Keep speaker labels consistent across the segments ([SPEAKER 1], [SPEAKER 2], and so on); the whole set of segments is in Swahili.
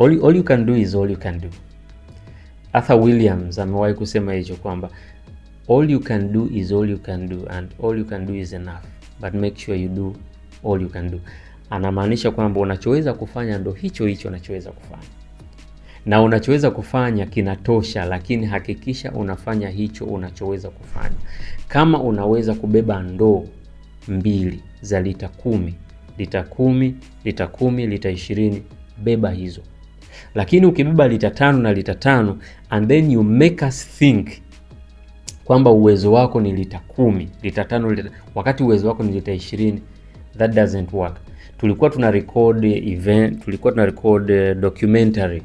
[SPEAKER 1] All you can do is all you can do. Arthur Williams amewahi kusema hicho kwamba all you can do is all you can do and all you can do is enough, but make sure you do all you can do. Anamaanisha kwamba unachoweza kufanya ndo hicho hicho unachoweza kufanya, na unachoweza kufanya kinatosha, lakini hakikisha unafanya hicho unachoweza kufanya. Kama unaweza kubeba ndoo mbili za lita 10, lita 10, lita 10, lita 20, beba hizo. Lakini ukibeba lita 5 na lita 5 and then you make us think kwamba uwezo wako ni lita 10, lita 5, lita, wakati uwezo wako ni lita 20, that doesn't work. Tulikuwa tuna record event, tulikuwa tuna record documentary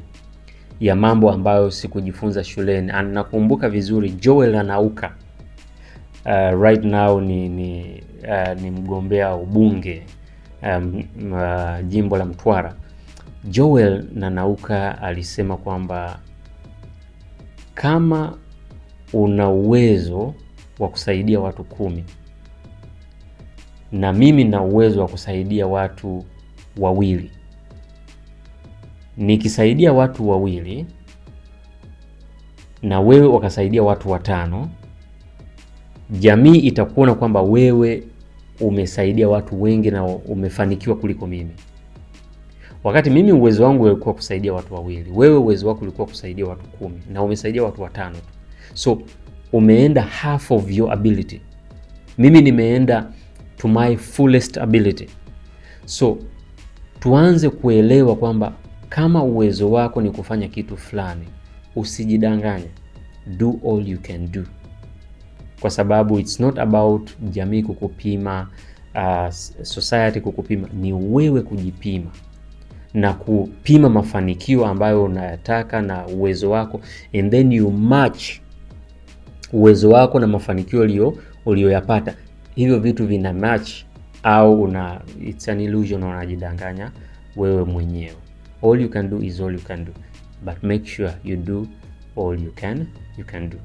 [SPEAKER 1] ya mambo ambayo sikujifunza shuleni, and nakumbuka vizuri Joel Nanauka, right now ni mgombea ubunge jimbo la Mtwara. Joel Nanauka alisema kwamba kama una uwezo wa kusaidia watu 10 na mimi na uwezo wa kusaidia watu wawili, nikisaidia watu wawili na wewe wakasaidia watu watano, jamii itakuona kwamba wewe umesaidia watu wengi na umefanikiwa kuliko mimi. Wakati mimi uwezo wangu ulikuwa kusaidia watu wawili, wewe uwezo wako ulikuwa kusaidia watu 10 na umesaidia watu watano tu. So umeenda half of your ability, mimi nimeenda to my fullest ability. So tuanze kuelewa kwamba kama uwezo wako ni kufanya kitu fulani, usijidanganye, do all you can do, kwa sababu it's not about jamii kukupima, society kukupima, ni wewe kujipima na kupima mafanikio ambayo unayataka na uwezo wako, and then you match uwezo wako na mafanikio uliyoyapata. Hivyo vitu vina match au una, it's an illusion, unajidanganya wewe mwenyewe. All you can do is all you can do, but make sure you do all you can do.